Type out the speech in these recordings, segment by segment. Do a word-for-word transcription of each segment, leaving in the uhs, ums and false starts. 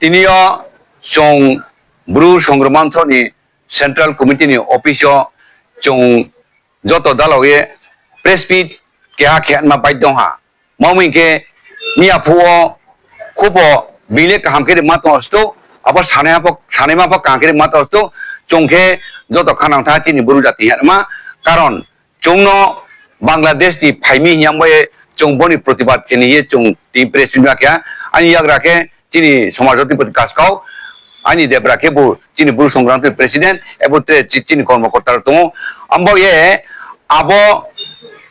Tini yo chung Bru Songrama Mthoh ni Central Committee ni office yo chung joto dalao ye press meet keha khe ma bai tong ha. Tma hing khe, miya phuh wo khubo being le kaham khe ri ma tong sto, abo sanaima pho kaham khe ri ma tong sto, chung khe joto khanang tha chini Bru jati hingma, karon chung no Bangladesh ni phai mi hing yamo ye chung bo ni protibad khe ni ye chung tini press meet ma khe ha. Aini yagra khe chini Somaj Adhipati Kaskau, aini debra khebu chini Bru Songrama Mthoh ni president, abo tre chini kormokorta rao tong ou. Abo ye abo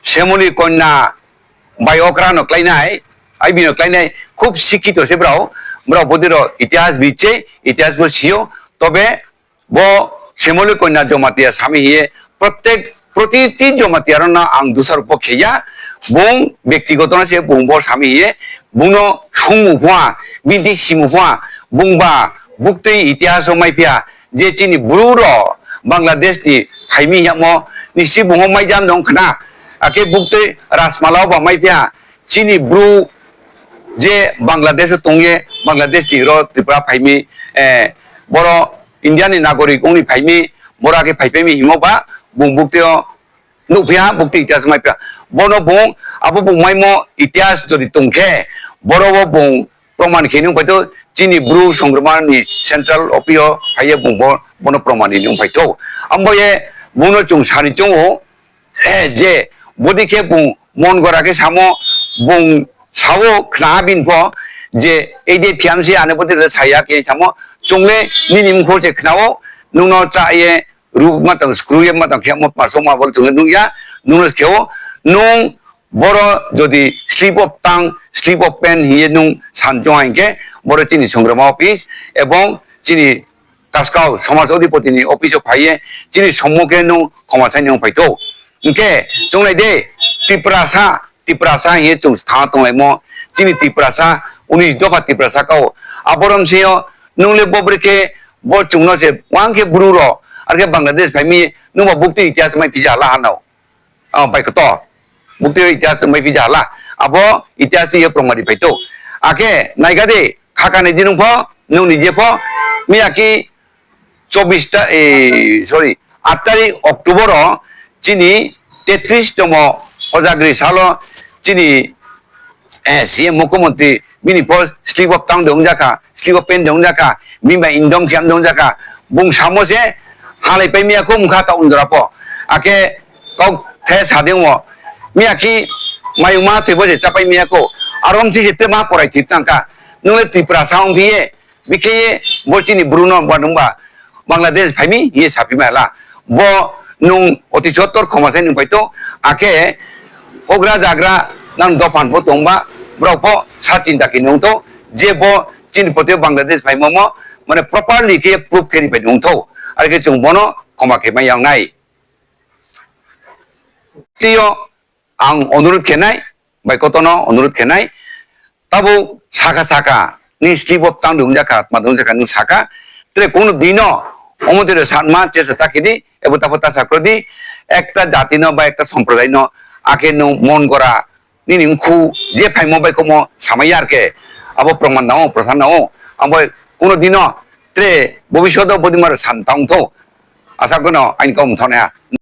Semoli Konya bai okra no kláinai, aibi no kláinai, khub sikhito se brao, brao bodei rao itihas bi se, itihas bo si ou, tobe bo Semoli Konya Jamatia sami hing ye, protiti Jamatia rao no ang dusarupo khe ya, bung bektigoto no se bung bo sami hing ye, bung no sungmu pho ha, bini simo pho ha, bungba buktui itihas wo maiphi ya, je chini Bru rao Bangladesh ni phai mi hingmo, nisi bung wo maijam dong khna, akhe buktui Rajmala wo ba maiphi ya, chini Bru je Bangladesh wo tong ye, Bangladesh ni ro Tripura phai mi, boro India ni nagorik ong ni phai mi, boro akhe phaipai mi hingmo ba, bung buktui yo nuhphi ha, buktui itihas maiphi ha. Bono bung, abo bung maimo itihas jodi tong khe, boro wo bung proman khe ni ongphai thou, chini Bru Songrama ni central office yo phai ye bung bo, bono proman ni ongphai thou. Abo ye bung no chung sani choung ou, je bodei khe bung mon gora khe samo, bung sa ou khna ha bini pho, je ei de phiam se ane bodei le sa ya khe samo, chung le nini mkhu se khna ou, nung no chá ye, ru ma tang, skru ye ma tang khe mo tma soma bo le chung le nuh ya, nung no khe ou, nung boro jodi slip of tongue, slip of pen hing ye nung san choung ha hing khe, boro chini Songrama office, ebong chini Kaskau Somaj Adhipati ni office wo phai ye, chini sommo khe nung khoma sai ni ongphai thou. Hing khe, chung nai de, Tiprasa, Tiprasa hing ye chung thanng tonglaimo, chini Tiprasa, unis dopha Tiprasa kau. Abo rom se yo, nung le bo brekhe, bo chung no se, wang khe Bru rao, are khe Bangladesh phai mi, nungba buktui itihas maiphi ja la ha no. Bai kto. Buktui itihas maiphi ja la. Abo itihas tui ye proman ri phai thou. Akhe naiga de, khakanai di nung pho, nung ni je pho, miya khe চব্বিশ ta, sorry, আট তারিখ October wo chini তেত্রিশ তম Hojagri sal wo chini CM mukhyamantri bini pho slip of tongue de ong ja kha, slip of pen de ong ja kha, bini bai indom khiam de ong ja kha, bung samo se halaipai mi ya khou mkha ta undra pho. Akhe kau the sa dei ongmo, miya khe mayungma thoi bo se chápai mi ya khou, aro mthi se tre ma korai thi tang kha, nung le Tiprasa ongphi ye, bikhe ye bo chini Bru no ba nungba Bangladesh phai mi hing ye saphi mai la. Bo nung oti sottor khoma sai nung phai thou, akhe houhgra zagra nang dophan pho tongba, brao pho sa chinta khe nung thou, je bo chini poti Bangladesh phaimo mo, mane properly khe proof khe ri phai nung thou, are khe chung bono khoma khe mai yang nai. Tei yo ang onurudh khe nai, bai koto no onurudh khe nai, tabuk sakha sakha, nung slip of tongue de ong ja kha, tma de ong ja kha nung sakha, tre kuno din no, omo tre satma chesta ta khe di, ebo ta pho ta sa kro di, ekta jati no ba ekta somproday no, akhe nung mon gora, nini mkhu, je phaimo bai khomo samai ya ar khe, abo proman nang ou, prothan nang ou, abo kuno din no, tre bobisot wo bodei ma rao san tang thou, asa kheno aini kau mthaoh nai ha.